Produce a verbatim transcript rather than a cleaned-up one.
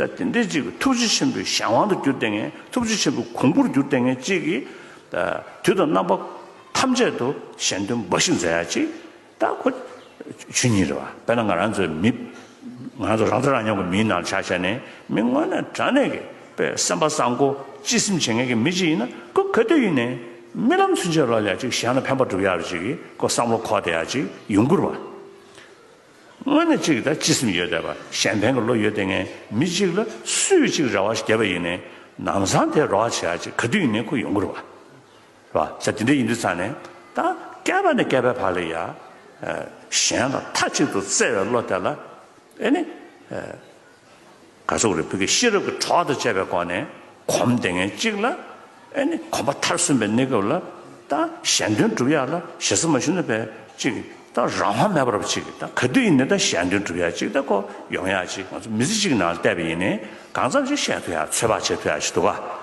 ད་དེ་འདྲའི་ཅིག་ཐུགས་རྗེ་ཆེན་པོའི་གཞན་དབང་དུ་གྱུར་བསྡད་མཁན། ཐུགས་རྗེ་ཆེན་པོའི་གོང་བུར་གྱུར་བསྡད་མཁན་ཅིག་གིས། ད་དུས་དང་རྣམ་པ་ཐམས་ཅད་དུ་གཞན་དོན་འབའ་ཞིག་མཛད་ཡ་ཅིག་ད་ཁོ་ཇུས་ཉེན་རེད་བ། དཔེར་ན་ང་རང་ཚོའི་མི། ང་རང་ཚོ་རང་ཐག་རང་ཉམས་ཀྱི་མིའི་ནང་ཆ་བཞག་ནས། མི་དངོས་གནས་དྲང་གནས་ཀྱི་དཔེ་སེམས་པ་བཟང་པོ་སྤྱི་སེམས་བྱེད་མཁན་གྱི་མི་ཅིག་ཡིན་ན། ཁོ་ག་དུས་ཡིན་ནའི་རྨི་ལམ་ཚུན་ཆད་ལ་ཡ་ཅིག་གཞན་ལ་ཕན་པ་སྒྲུབ་ཡག་ཅིག་གི་ཁོ་བསམ་བློ་འཁོར་བསྡད་ཡ་ཅིག་ཡོང་གི་རེད་བ། དངོས་གནས་གཅིག་ད་སྤྱི་སེམས་ཡོད་བསྡད་པ། གཞན་ཕན་གྱི་བློ་ཡོད་བསྡད་མཁན་མི་གཅིག་ལ་སུས་གཅིག་རེ་བ་ཞིག་བརྒྱབ་པ་ཡིན་ནའི། ལམ་སང་དེ་རོགས་བྱེད་ཡ་ཅིག་ག་དུས་ཡིན་ནའི་ཁོ་ཡོང་གི་རེད་བ། རེད་བ། ས་དེ་འདྲ་ཡིན་དུས་ཙང་ནས། ད་བསྐལ་པ་ནས་བསྐལ་པའི་བར་ལ་ཡ། ཨ། གཞན་ལ་མཐའ་གཅིག་ཏུ་བརྩེ་བའི་བློ་དེ་ལ། ཨེ་ནི། ཨ། ག་ཚོད་རེད། བོད་ཀྱི་ཤེས་རབ་ཀྱི་གྲོགས་དང་བཅས་པའི་སྒོ་ནས་གོམས་བསྡད་མཁན་གཅིག་ལ། ཨེ་ནི་གོམ་པ་མཐར་སོན་པའི་གནས་སྐབས་ལ། ད་གཞན་དོན་སྒྲུབ་ཡག་ལ་ཞེ་ས་མ་ཞུ་ན་བས་ཅིག་ད་རང་དབང་མེད་པར་ཅིག་ད་ག་དུས་ཡིན་ནའི་ད་གཞན་དོན་སྒྲུབ་ཡག་ཅིག་ད་ཁོ་ཡོང་ཡག་ཅིག་ང་ཚོ་མི་ཚེ་གཅིག་ནང་བལྟས་པ་ཡིན་ནའི་གང་འཚམ་ཅིག་བཤད་ཐུབ་ཡག། ཚོད་དཔག་བྱེད་ཐུབ་ཡག་ཅིག་འདུག་ག